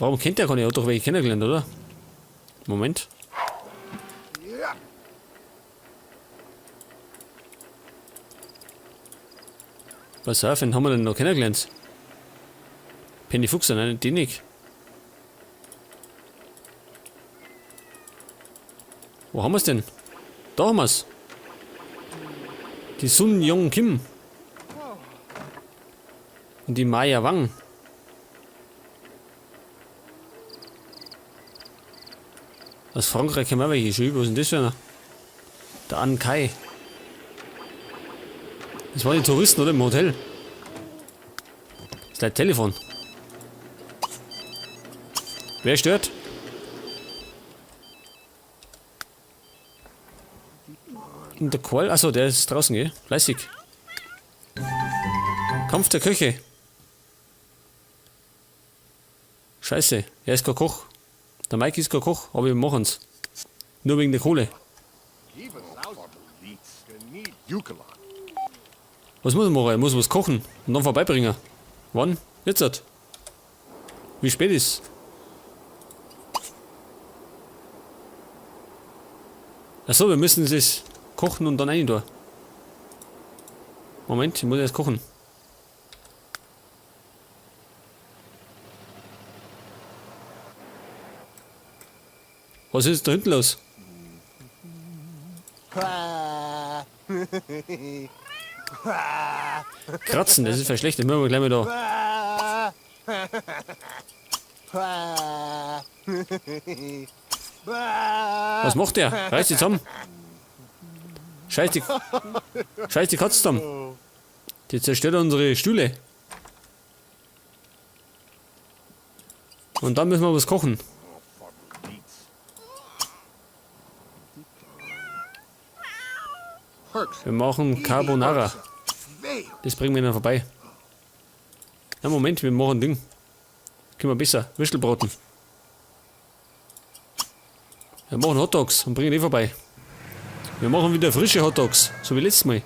Warum kennt der keine? Er hat doch welche kennengelernt, oder? Moment. Was auf, wen haben wir denn noch kennengelernt? Penny Fuchs, nein, den nicht. Wo haben wir's denn? Da haben wir's. Die Sun Yong Kim. Und die Maya Wang. Aus Frankreich kennen wir welche. Schön, was ist denn das für einer? Der An Kai. Das waren die Touristen, oder? Im Hotel. Das ist ein Telefon. Wer stört? Und der Qual, achso, der ist draußen, gell? Fleißig. Kampf der Köche. Scheiße, er ist kein Koch. Der Mike ist kein Koch, aber wir machen's. Nur wegen der Kohle. Was muss er machen? Er muss was kochen und dann vorbeibringen. Wann? Jetzt. Wie spät ist? Achso, wir müssen es kochen und dann rein da. Moment, ich muss erst kochen. Was ist da hinten los? Kratzen, das ist vielleicht schlecht. Das müssen wir gleich mal da. Was macht der? Reiß die zusammen. Scheiß die Katze zusammen. Die zerstört unsere Stühle. Und dann müssen wir was kochen. Wir machen Carbonara. Das bringen wir dann vorbei. Na Moment, wir machen ein Ding. Können wir besser. Würstelbraten. Wir machen Hotdogs und bringen die vorbei. Wir machen wieder frische Hotdogs, so wie letztes Mal.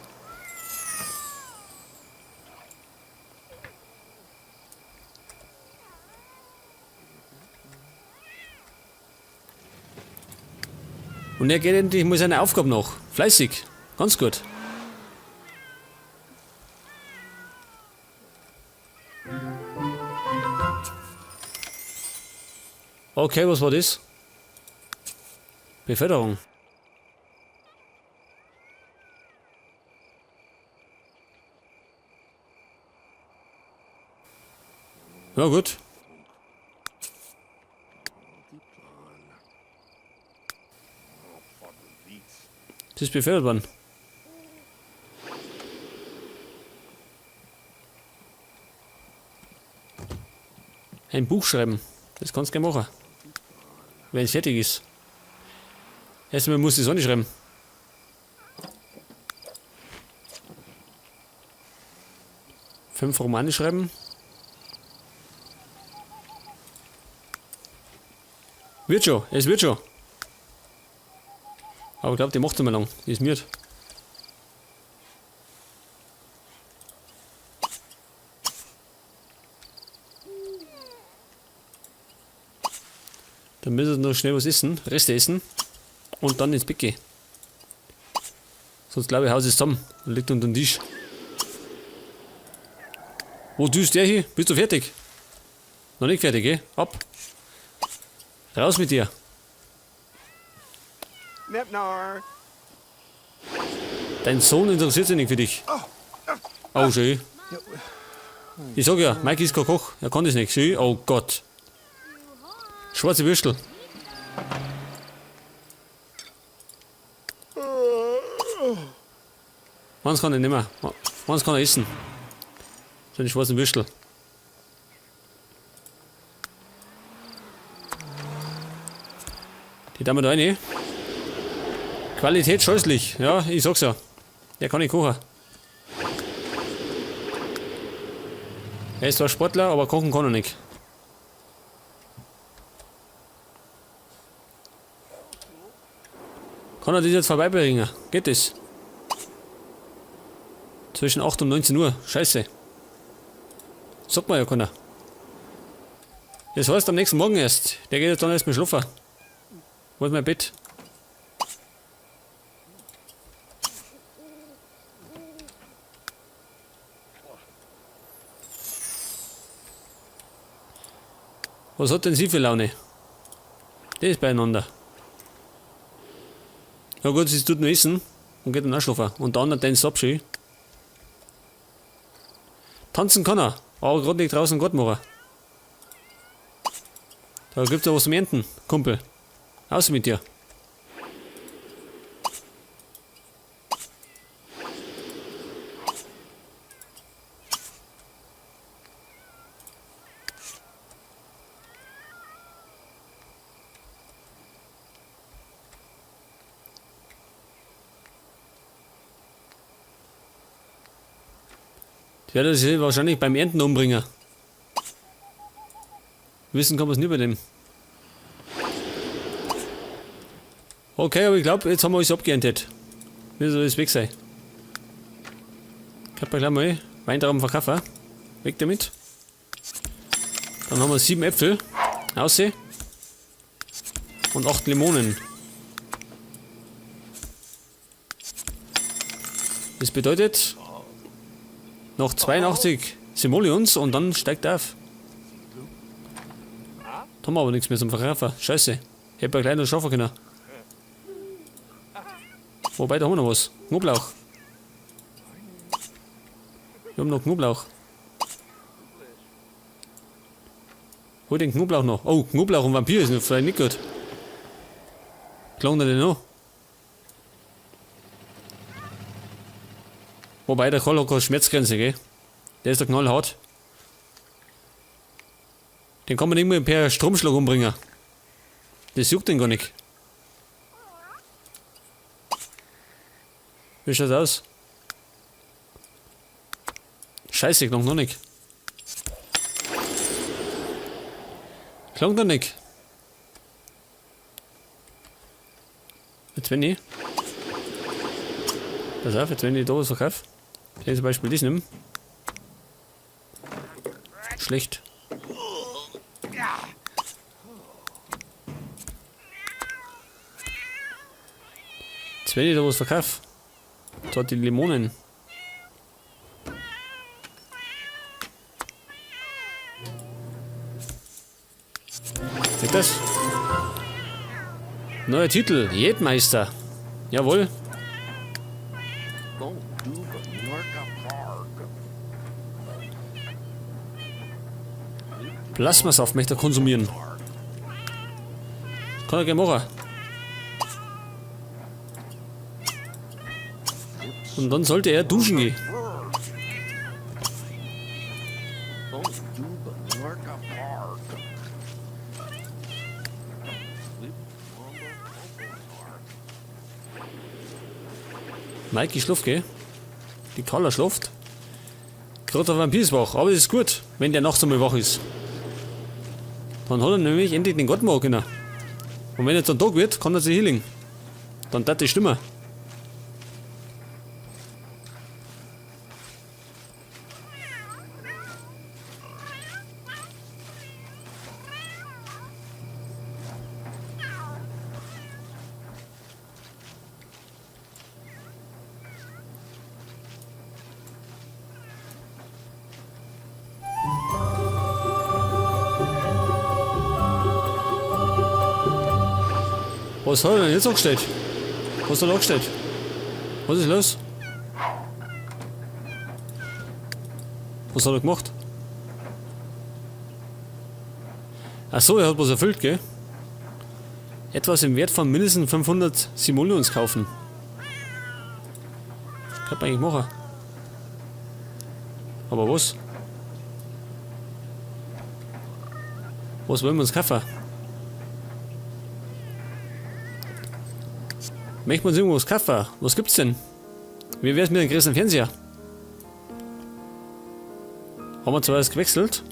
Und er geht endlich mal seine Aufgabe nach. Fleißig. Ganz gut. Okay, was war das? Beförderung. Ja, gut. Das ist befördert worden. Ein Buch schreiben. Das kannst du gerne machen. Wenn es fertig ist. Erstmal muss ich es auch nicht schreiben. 5 Romane schreiben. Wird schon, es wird schon. Aber ich glaub, die macht nicht mehr lang. Die ist müde. Dann müssen wir noch schnell was essen, Reste essen und dann ins Bett gehen. Sonst glaube ich, Haus ist zusammen und liegt unter dem Tisch. Wo düst der hier? Bist du fertig? Noch nicht fertig, gell? Ab! Raus mit dir! Nepnar. Dein Sohn interessiert sich nicht für dich. Oh, schön. Ich sag ja, Mike ist kein Koch. Er kann das nicht. Schön. Oh Gott. Schwarze Würstel. Eins kann ich nicht mehr. Eins kann er essen. Seine schwarzen Würstel. Die tun wir da rein. Qualität scheußlich. Ja, ich sag's ja. Der kann nicht kochen. Er ist zwar Sportler, aber kochen kann er nicht. Kann er das jetzt vorbeibringen? Geht das? Zwischen 8 und 19 Uhr. Scheiße. Sagt man ja keiner. Das heißt am nächsten Morgen erst. Der geht jetzt dann erstmal schlafen. Wo ist mein Bett? Was hat denn sie für Laune? Der ist beieinander. Na gut, sie tut nur essen und geht dann auch schlafen. Und der andere tanzt ab schön. Tanzen kann er, aber gerade nicht draußen Gott machen. Da gibt's ja was zum Ernten, Kumpel. Aus mit dir. Ich werde sie wahrscheinlich beim Ernten umbringen. Wissen kann man es nicht bei dem. Okay, aber ich glaube, jetzt haben wir alles abgeerntet. Mir soll das weg sein. Ich hab ja gleich mal Weintrauben verkaufen. Weg damit. Dann haben wir 7 Äpfel. Ausseh. Und 8 Limonen. Das bedeutet noch 82 Simoleons und dann steigt er auf. Da haben wir aber nichts mehr zum Verkaufen. Scheiße. Ich hätte ja gleich noch schaffen können. Wobei, da haben wir noch was. Knoblauch. Wir haben noch Knoblauch. Hol den Knoblauch noch. Oh, Knoblauch und Vampir ist vielleicht nicht gut. Klang der denn noch? Wobei, der Karl hat keine Schmerzgrenze, gell? Der ist der knallhart. Den kann man nicht mehr per Stromschlag umbringen. Das juckt den gar nicht. Wie schaut's aus? Scheiße, klang noch nicht. Klang noch nicht. Jetzt wenn ich. Pass auf, jetzt wenn ich da was verkaufe. Kann ich zum Beispiel das nehmen. Schlecht. Jetzt wenn ich da was verkaufe. Da hat die Limonen. Seht das? Neuer Titel, Jätmeister. Jawohl. Plasmasaft möchte er konsumieren. Kann er gerne machen. Und dann sollte er duschen gehen. Mikey schläft, gell? Die Carla schläft. Gerade der Vampir ist wach, aber es ist gut, wenn der nachts einmal wach ist. Dann hat er nämlich endlich den Garten machen können. Und wenn jetzt dann Tag wird, kann er sich hinlegen. Dann darf die stimmen. Was hat er denn jetzt angestellt? Was hat er angestellt? Was ist los? Was hat er gemacht? Ach so, er hat was erfüllt, gell? Etwas im Wert von mindestens 500 Simoleons kaufen. Kann man eigentlich machen. Aber was? Was wollen wir uns kaufen? Möchten wir uns irgendwas kaufen? Was gibt's denn? Wie wär's mit einem großen Fernseher? Haben wir zwar erst gewechselt.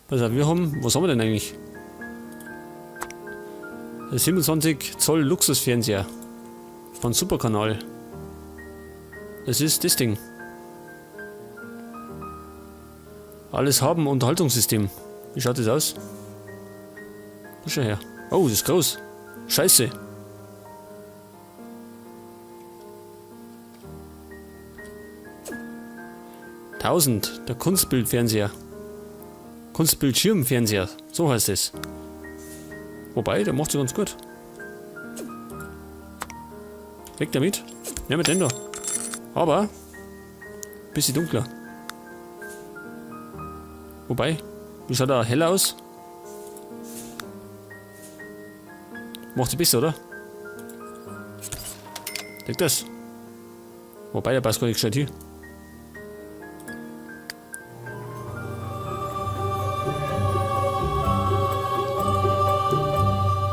Pass auf, wir haben... Was haben wir denn eigentlich? Der 27 Zoll Luxusfernseher. Von Superkanal. Das ist das Ding. Alles haben, Unterhaltungssystem. Wie schaut das aus? Schau her. Oh, das ist groß. Scheiße. 1000, der Kunstbildfernseher. Kunstbildschirmfernseher, so heißt es. Wobei, der macht sich ganz gut. Weg damit. Nehmen wir den da. Aber, bisschen dunkler. Wobei, wie schaut er heller aus? Macht sich besser, oder? Deckt das. Wobei, der passt gar nicht gescheit hier.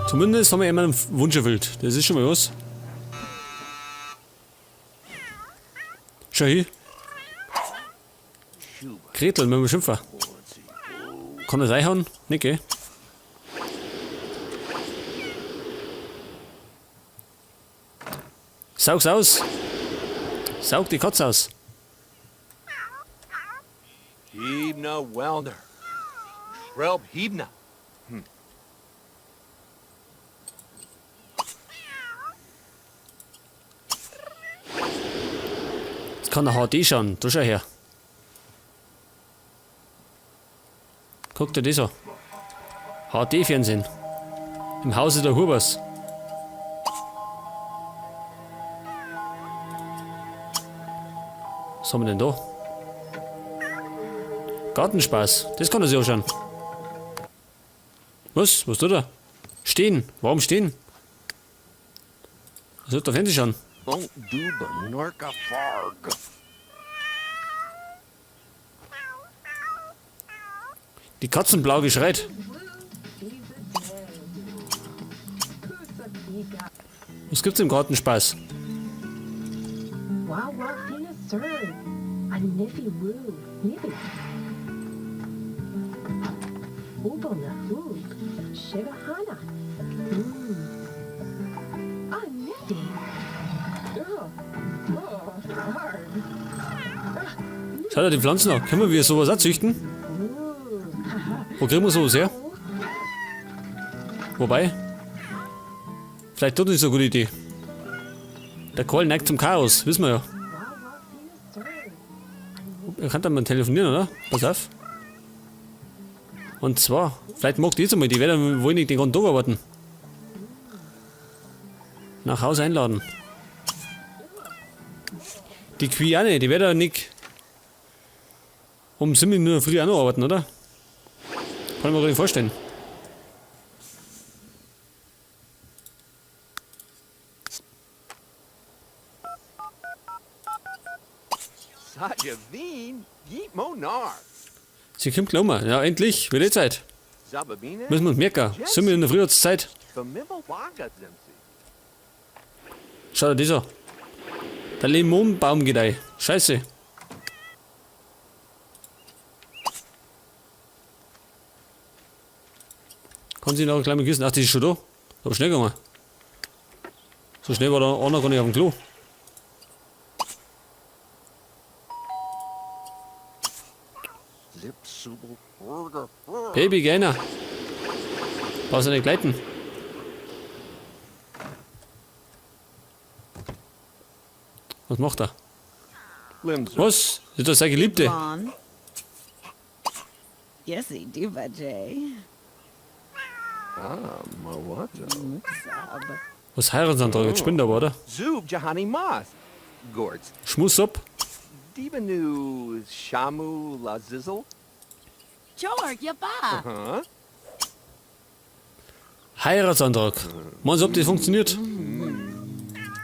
Zumindest haben wir immer einen Wunsch erfüllt. Das ist schon mal was. Schau hier. Gretel mit dem Schimpfer. Kann das reinhauen? Nicht, gell? Saug's aus! Saug die Katze aus! Hebna Wellner. Trelb Hebna. Jetzt kann er HD schauen. Da schau her. Guck dir das an. HD-Fernsehen. Im Hause der Hubers. Was haben wir denn da? Gartenspaß. Das kann er sich anschauen. Was? Was tut er? Stehen. Warum stehen? Was wird der Fernsehen schauen? Die Katzenblau geschreit. Was gibt's im Gartenspaß? Schau dir die Pflanzen an. Können wir sowas auch züchten? Wo kriegen wir sowas her? Wobei, vielleicht doch nicht so eine gute Idee. Der Karl neigt zum Chaos, wissen wir ja. Er kann dann mal telefonieren, oder? Pass auf. Und zwar, vielleicht mag die jetzt einmal, die werden wohl nicht den ganzen Tag arbeiten. Nach Hause einladen. Die Quiane, die werden ja nicht um 7 Uhr früh auch noch arbeiten, oder? Kann ich mir gar nicht vorstellen. Sie kommt gleich um. Ja, endlich. Wird eh Zeit. Müssen wir uns merken. Sind wir in der Frühjahrszeit. Schau dir das an. Der Limonenbaum geht ein. Scheiße. Kann sie noch ein kleines küssen? Ach, die ist schon da. Aber schnell gegangen. So schnell war der einer gar nicht auf dem Klo. Baby, geh rein. Brauchst du nicht gleiten. Was macht er? Was? Ist das seine Geliebte? Was Heiratsantrag? Jetzt spinnt aber, oder? Schmuss ab. Heiratsantrag. Meinst du, ob das funktioniert?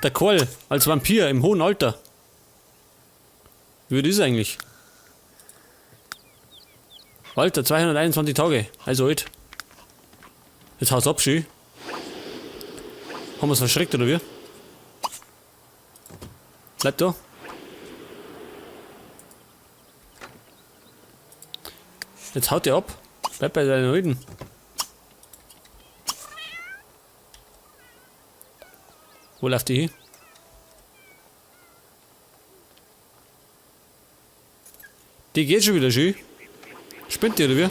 Der Karl als Vampir im hohen Alter. Wie wird das eigentlich? Walter, 221 Tage. Also alt. Jetzt haut's ab, schön. Haben wir's verschreckt, oder wie? Bleib da. Jetzt haut der ab. Bleib bei deinen Alten. Wo läuft die hin? Die geht schon wieder schön. Spinnt die, oder wie?